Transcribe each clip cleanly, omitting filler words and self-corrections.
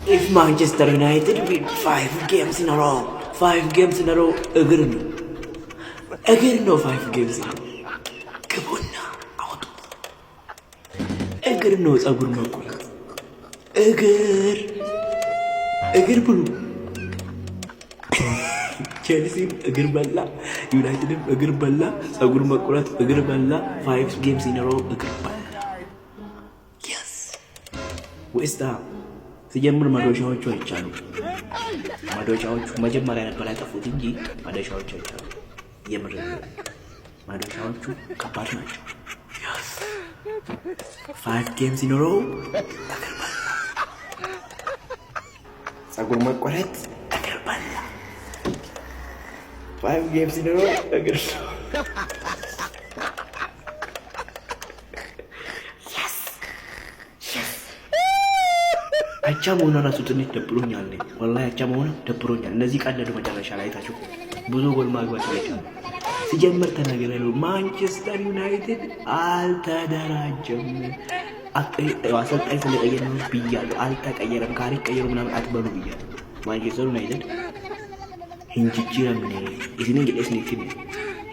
If Manchester United win five games in a row, five games in a row እግር ነው፣ እግር ነው። Five games in a row ግቡና አውጡት። እግር ነው ፀጉር መቁረጥ፣ እግር እግር ብሉ። ቼልሲም እግር በላ፣ ዩናይትድም እግር በላ፣ ፀጉር መቁረጥ እግር በላ፣ five games in a row እግር በላ። Yes፣ ዌስትሃም ሲጀምር መዶሻዎቹ አይቻሉ። መዶሻዎቹ መጀመሪያ ነበር ያጠፉት እንጂ መዶሻዎቹ አይቻሉ። የምር መዶሻዎቹ ከባድ ናቸው። Five games in a row እግር በላ፣ ፀጉር መቆረጥ እግር በላ። Five games in a row እግር ነው። Yes። አቻ መሆኗ ራሱ ትንሽ ደብሮኛል። እኔ ወላሂ አቻ መሆኗ ደብሮኛል። እነዚህ ቀለዱ መጨረሻ ላይ አይታችሁ ብዙ ጎል ማግባት ይቻላል። ሲጀምር ተናግሬያለሁ። ማንቸስተር ዩናይትድ አልተደራጀም። አሰልጣኝ ስለቀየረ ነው ብያለሁ። አልተቀየረም። ካሪክ ቀየሩ ምናምን አትበሉ ብያለሁ። ማንቸስተር ዩናይትድ hin jijjiiramne isinin jedhee isinitti hime.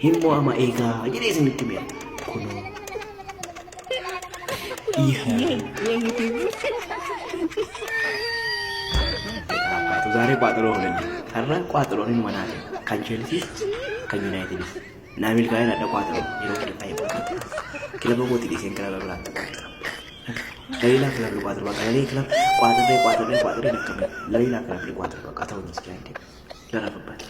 Hin mo'ama eegaa jedhee isinitti hime. Kunoo ይህ ዛሬ ቋጥሮ ሆነልኝ። Har'a ቋጥሮ ni manaate kan Cheelsiis kan Yuunaayitidis naamil kaayeen adda ቋጥሮ yeroo fudhataa ይበቃል። Kilaba kooti dhiiseen kilaba biraatti ቋጥሮ ለሌላ ክለብ ልቋጥር፣ በቃ ለሌላ ክለብ ቋጥሬ ቋጥሬ ቋጥሬ ደከመኝ። ለሌላ ክለብ ልቋጥር፣ በቃ ተውኝ እስኪ አንዴ ልረፍበት።